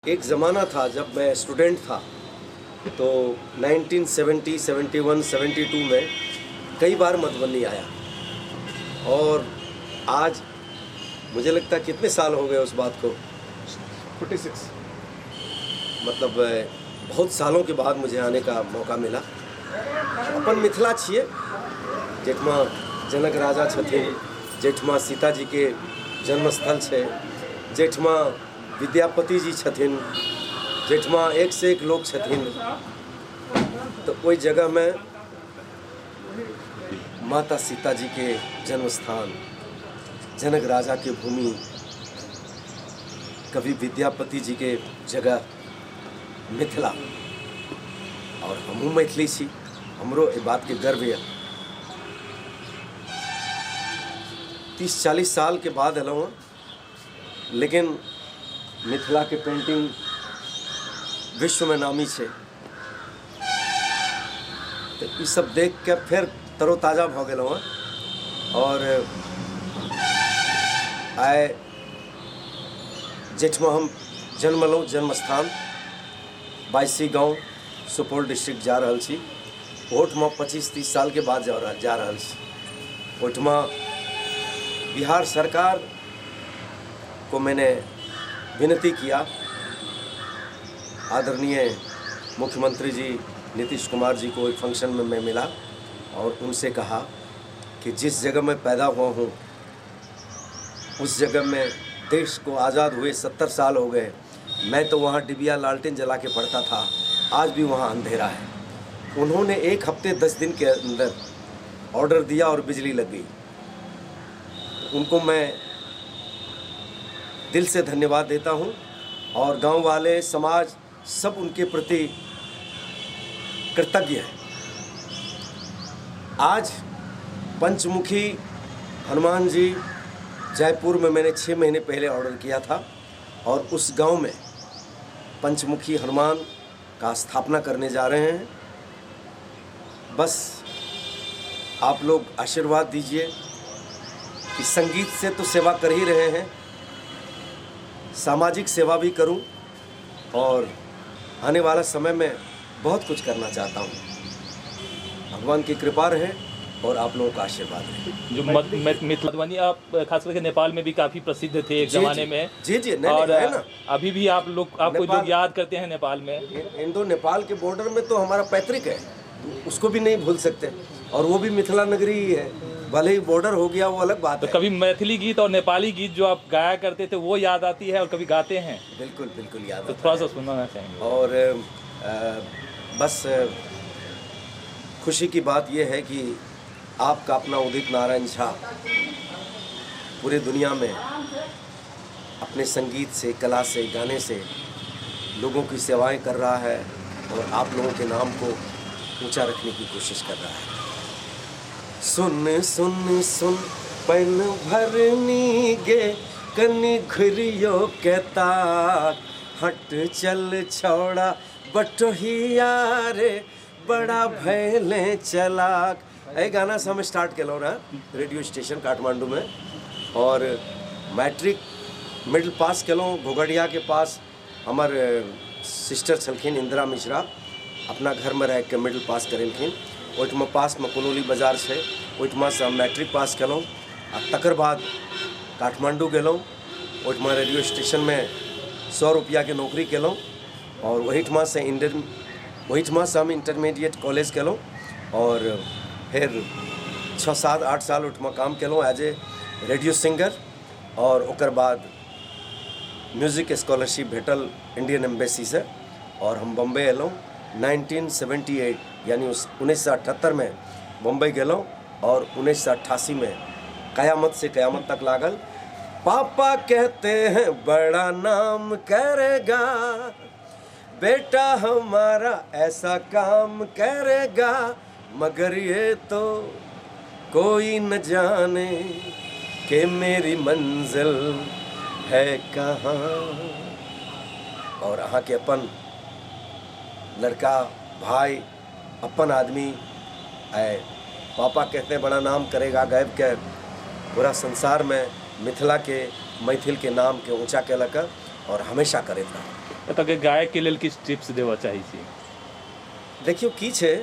एक ज़माना था जब मैं स्टूडेंट था तो 1970, 71, 72 में कई बार मधुबनी आया और आज मुझे लगता है कितने साल हो गए उस बात को, 46, मतलब बहुत सालों के बाद मुझे आने का मौका मिला। अपन मिथिला छियै, जेठमा जनक राजा छथिन, जेठमा सीता जी के जन्मस्थल छै, जेठमा विद्यापति जी छथिन, जेठमा एक से एक लोग छथिन। तो ओहि जगह में माता सीता जी के जन्मस्थान, जनक राजा के भूमि, कवि विद्यापति जी के जगह मिथिला, और हमहूँ मैथिली छी, हमरो एहि बात के गर्व यऽ। 30-40 साल के बाद एलहुँ हँ, लेकिन मिथिला के पेंटिंग विश्व में नामी छै, तो ई सब देख के फिर तरोताजा भऽ गेलहुँ हँ। और आइ जेठमा हम जन्मलहुँ, जन्मस्थान बाइसी गाँव, सुपौल डिस्ट्रिक्ट जा रहल छी। ओहिठमा 25-30 साल के बाद जा रहल छी। ओहिठमा बिहार सरकार को मैंने विनती किया, आदरणीय मुख्यमंत्री जी नीतीश कुमार जी को एक फंक्शन में मैं मिला और उनसे कहा कि जिस जगह में पैदा हुआ हूँ उस जगह में देश को आज़ाद हुए 70 साल हो गए, मैं तो वहाँ डिबिया लालटेन जला के पढ़ता था, आज भी वहाँ अंधेरा है। उन्होंने एक हफ्ते 10 दिन के अंदर ऑर्डर दिया और बिजली लग गई। उनको मैं दिल से धन्यवाद देता हूँ और गांव वाले, समाज सब उनके प्रति कृतज्ञ है। आज पंचमुखी हनुमान जी जयपुर में मैंने 6 महीने पहले ऑर्डर किया था और उस गांव में पंचमुखी हनुमान का स्थापना करने जा रहे हैं। बस आप लोग आशीर्वाद दीजिए कि संगीत से तो सेवा कर ही रहे हैं, सामाजिक सेवा भी करूं और आने वाला समय में बहुत कुछ करना चाहता हूं। भगवान की कृपा रहे और आप लोगों का आशीर्वाद रहे। जो मधुबनी आप खास करके नेपाल में भी काफ़ी प्रसिद्ध थे एक ज़माने में। जी जी, नहीं, और है ना, अभी भी आप लोग, आपको लोग याद करते हैं नेपाल में। इंडो नेपाल के बॉर्डर में तो हमारा पैतृक है, उसको भी नहीं भूल सकते, और वो भी मिथिला नगरी ही है, भले ही बॉर्डर हो गया वो अलग बात तो है। कभी मैथिली गीत और नेपाली गीत जो आप गाया करते थे वो याद आती है और कभी गाते हैं? बिल्कुल बिल्कुल याद, तो थोड़ा सा सुनाना चाहेंगे। और बस खुशी की बात यह है कि आपका अपना उदित नारायण झा पूरे दुनिया में अपने संगीत से, कला से, गाने से लोगों की सेवाएं कर रहा है और आप लोगों के नाम को ऊंचा रखने की कोशिश कर रहा है। सुन सुन सुन पन भरनी गे कनी घुरियो के ताक, हट चल छौड़ा बटोहिया रे बड़ा भैले चलाक। एहि गाना से हम स्टार्ट केलहुँ रहे रेडियो स्टेशन काठमांडू में, और मैट्रिक मिडिल पास केलहुँ घोघड़िया के पास। हमर सिस्टर छलखिन इंदिरा मिश्रा, अपना घरमे रहिके मिडिल पास करेलखिन। ओहिठमा पासमे कुनौली बाजार छै, ओहिठमासँ हम मैट्रिक पास केलहुँ आ तकर बाद काठमांडू गेलहुँ। ओहिठमा रेडियो स्टेशनमे 100 रुपैआके नौकरी केलहुँ और ओहिठमासँ हम इंटरमीडिएट कॉलेज केलहुँ और फिर 6, 7, 8 साल ओहिठमा काम केलहुँ एज ए रेडियो सिंगर। और ओकर बाद म्यूजिक स्कॉलरशिप भेटल इंडियन एम्बेसीसँ और हम बम्बई अयलहुँ 1978, यानी उस 1978 में बम्बई गेलहुँ और 1988 में कयामत से कयामत तक लागल। पापा कहते हैं बड़ा नाम करेगा बेटा हमारा, ऐसा काम करेगा, मगर ये तो कोई न जाने कि मेरी मंजिल है कहाँ। और अहाँ के अपन लड़का, भाई, अपन आदमी आए, पापा कहते हैं बड़ा नाम करेगा गायब के पूरा संसार में मिथिला के, मैथिल के नाम के ऊंचा केलक और हमेशा करैत रहत। एतऽके गायकके लेल किछु टिप्स देबऽ चाहै छी। देखियौ की छै,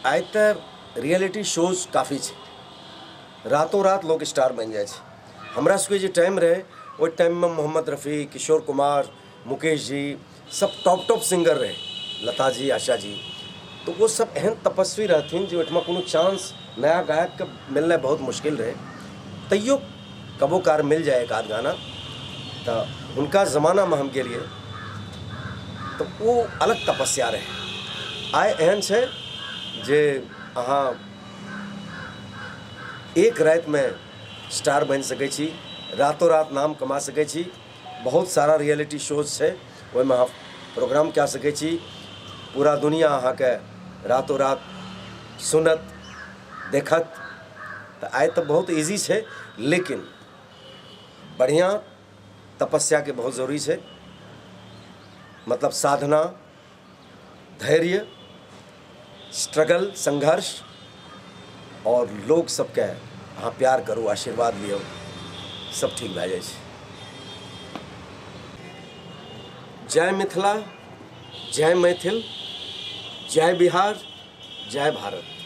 आइ तऽ रियलिटी शोज काफी छै, रातों रात लोग स्टार बनि जाइ छै। हमरा सबके जे टाइम रहै ओहि टाइममे मोहम्मद रफ़ी, किशोर कुमार, मुकेश जी सब टॉप टॉप सिंगर रहै, लता जी, आशा जी, तऽ ओ सब एहन तपस्वी रहथिन जे ओहिठमा कोनो चांस नया गायकके मिलनाइ बहुत मुश्किल रहै। तैयो कबो कार मिल जाए एक आध गाना, तऽ हुनका जमानामे हम गेलियै तऽ ओ अलग तपस्या रहै। आइ एहन छै जे अहाँ एक रातिमे स्टार बनि सकै छी, रातों रात नाम कमा सकै छी। बहुत सारा रियलिटी शोज छै, ओहिमे अहाँ प्रोग्राम कए सकै छी, पूरा दुनिया अहाँके रातों रात सुनत देखत। तऽ आइ तऽ बहुत इजी छै, लेकिन बढ़िआँ तपस्याके बहुत जरूरी छै, मतलब साधना, धैर्य, स्ट्रगल, संघर्ष, और लोग सबके अहाँ प्यार करू, आशीर्वाद लियौ, सब ठीक भए जाइ छै। जय मिथिला, जय मैथिल, जय बिहार, जय भारत।